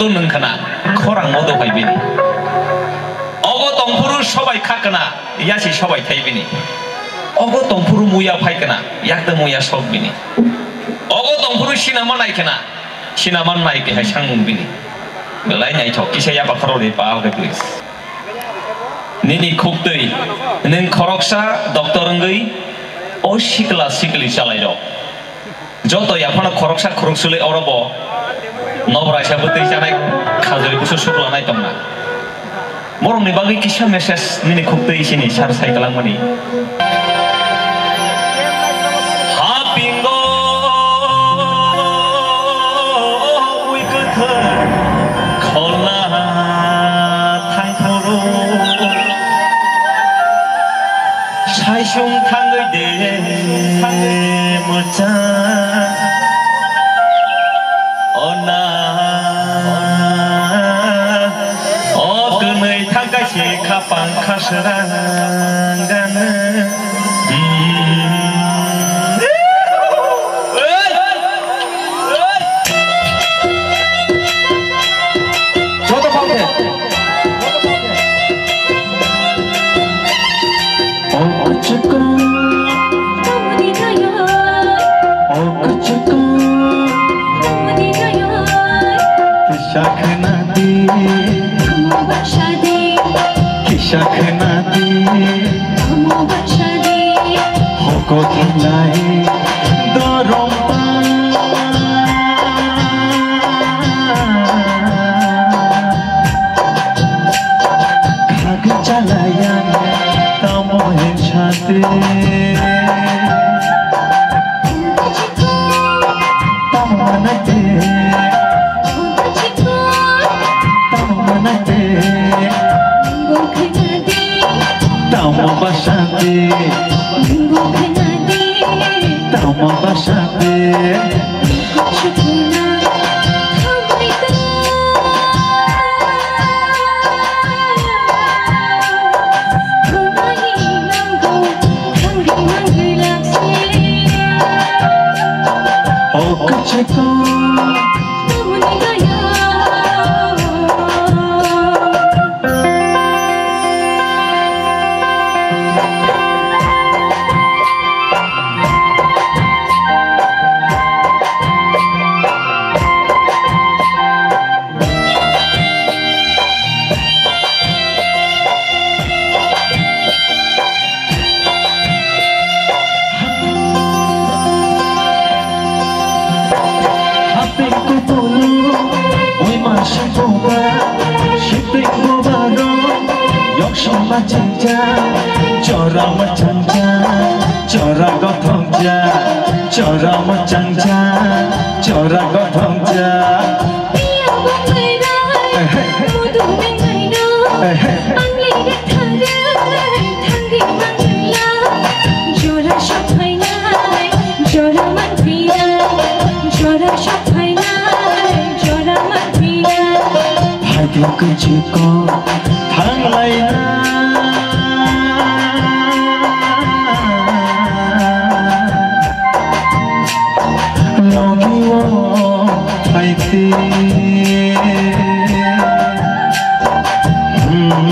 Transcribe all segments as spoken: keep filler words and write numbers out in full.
nwng khna, khorang modo phai bini. Ogo tongphuru sobai kha khna, yasi sobai thai bini. Ogo tongphuru muya phai khna, yakta muya sok bini. Ogo tongphuru sinama nai khna, sinama nai khe hai sangmung bini. Belai naithok, kisa yapa khoroknwi pal khe please. Nini khuktwi, nwng khoroksa doctor wngwi o sikla sikli chalairok. Joto yaphano khoroksa khoroksulwi oro bo nobraisa bwtwi chanai khajri kusu suklanai tongna. Borokni bagwi kisa message nini khuktwi sini sar sai kwlangmani. Ha bingo ui kwthar khola thangphuru. Saisung thangwi de, thangwi de mwchang. Ona, o kwnwi thangkai se khapang khasrang gana. Hmm. Joto pal khe. O kuchuku. O kuchuku. Kisa khna di. Kisa khna di. Hoko thangnai dorong pa. Khagwi chalaiya tamo hinsate. Tamo manate. Tamo manate. Tamo basate. Tamo basate. O kuchuku. Hapeng kubulu, oi ma sing buba, sing buba rok, yok song ma chang chang, chora ma chang chang, chora gothok ja, chora ma chang chang, chora gothok ja. Phaidi kuchiko thanglaina. Logi o phaidi. Hmm.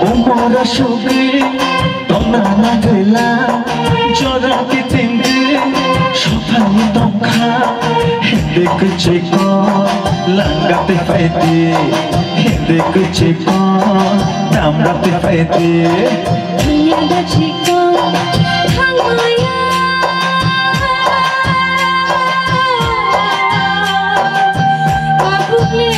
Umora sugwi tongna nagwila, jora kitingwi sophai tongkha. Hindi kuchiko langati phaidi, hindi kuchiko tamrati phaidi. Dunia da chiko thangmaya. Kabuk le.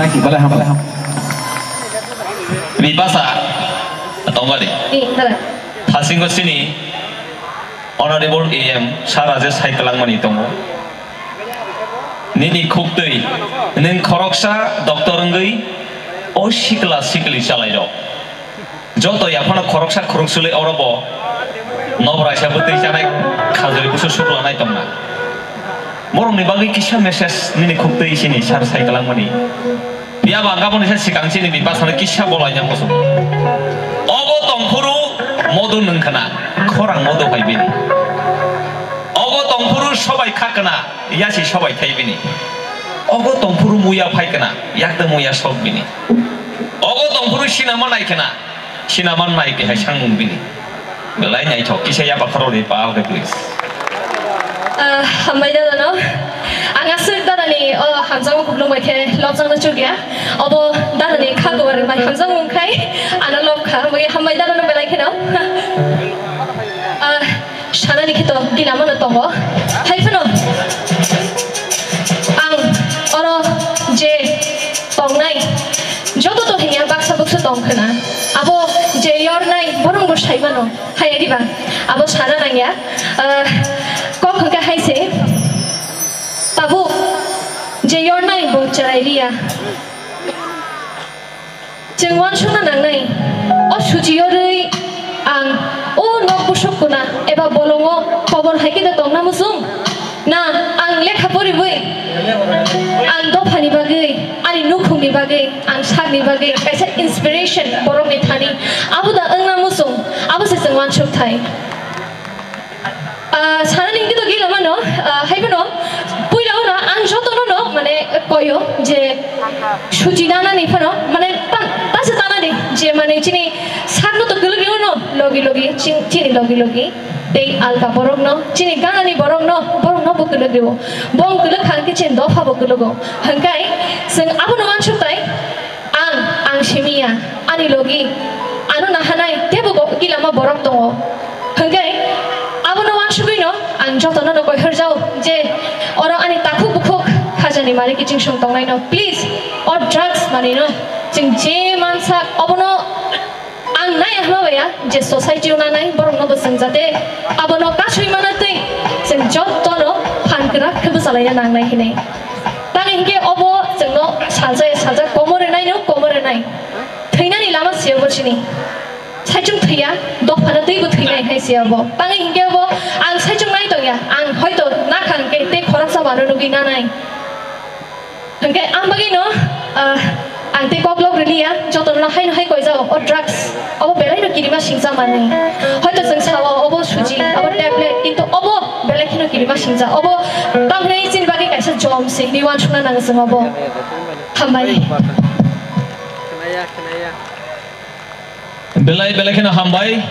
Belai ham, belai ham. Bipasa, tongmani. Thasingo sini Honorable A M sara je sai kwlangmani tongo. Nini khuktwi, nwng khoroksa doctor wngwi o sikla sikli chalairok. Joto yaphano khoroksa khoroksulwi oro bo nobraisa bwtwi chanai khajuri busu suklanai tongna. Borokni bagwi kisa message nini khuktwi sini sar sai kwlangmani. Phiya ba ang aboni se sikang chini bipasano kisa bolaina muchung. Obo tongphuru modu nwng khna, khorang modu hai bini. Obo tongphuru sobai kha khna, yasi sobai thai bini. Obo tongphuru muya phai khna, yakte muya sok bini. Obo tongphuru sinama nai khna, sinama nai khe hai sangmung bini. Belai naithok, kisa yaba khoroknwi pal khe, please. Ah, hambai dada no. Ang aswk dada ni, oh, hamjakma kuplung bai khe lobjakna chukya. Obo dada ni kha guar bai hamjakma wngkhai, ano lob kha, bai hambai dada no belai kheno. Ah, sanani khe to gila mano tongo. Hai phano ang oro je tongnai, joto to hinya baksa buksa tong khna. Abo je yornai borok bo sai mano. Hai diba? Abo sana nangya. Ah, kok hwnkhe hai se. Tabuk je yornai bo chwrai liya. Chwng uansukna nangnai, o suchi yorwi ang o nok busuk kuna eba bolongo kobor hai khe da tongna muchung? Na ang lekha poriwi ang dophani bagwi, ani nukhungni bagwi, ang sakni bagwi kaisa inspiration borokni thani abo da wngna muchung? Abo se chwng uansuk thai. Ah, sanani hingke to gila mano, ah, hai bono, puila ono ang jotono no, mane, koyo je suchi nanani phano, mane, ta-, tase tanani je, mane, chini sakno to kwlwk riono, logi logi, chin-, chini logi logi, tei alka borokno, chini ganani borokno, borokno bo kwlwk rio. Bong kwlwk kha hingke chini dopha bo kwlwgo. Hingkai, chwng abono uansuk tai, Ang, ang simi ya, ani logi, ano nahanai teibo go-, gilama borok tongo. Hwnkhe, abono uansugwino ang jotono no koihorjao je oro ani takhuk bukhuk khajani mari kiching song tongnaino. Please, o drugs manwino chwng je mansak, obono ang nai hwnba ya je society-o nanai borokno bo chwng jate abono kasui mana twi chwng jotono phan kwrak khe bwchalaina nangnai hinwi. Tangwi hinkhe obo chwngno sajai sajak komor rwnai no komor rwnai. Thwinani lama se obo chini. Saichung thwiya, dophano twibo thwinai hai se obo. Tangwi hinkhe obo ang saichung nai tongya, ang hoito nakha hinkhe tei khoroksa mano nugwi nanai. Hinkhe ang bagwino, ah, ang tei koklok rwliya, jotono haino hai koijao, o drugs. Obo belai no kirima singcha manwi. Hoito chwng sao obo suji, obo tablet, kintu obo belai kheno kirima singcha. Obo tamni chini bagwi kaisa jom se hinwi uansukna nango chwng obo. Hambai. Belai belai kheno hambai.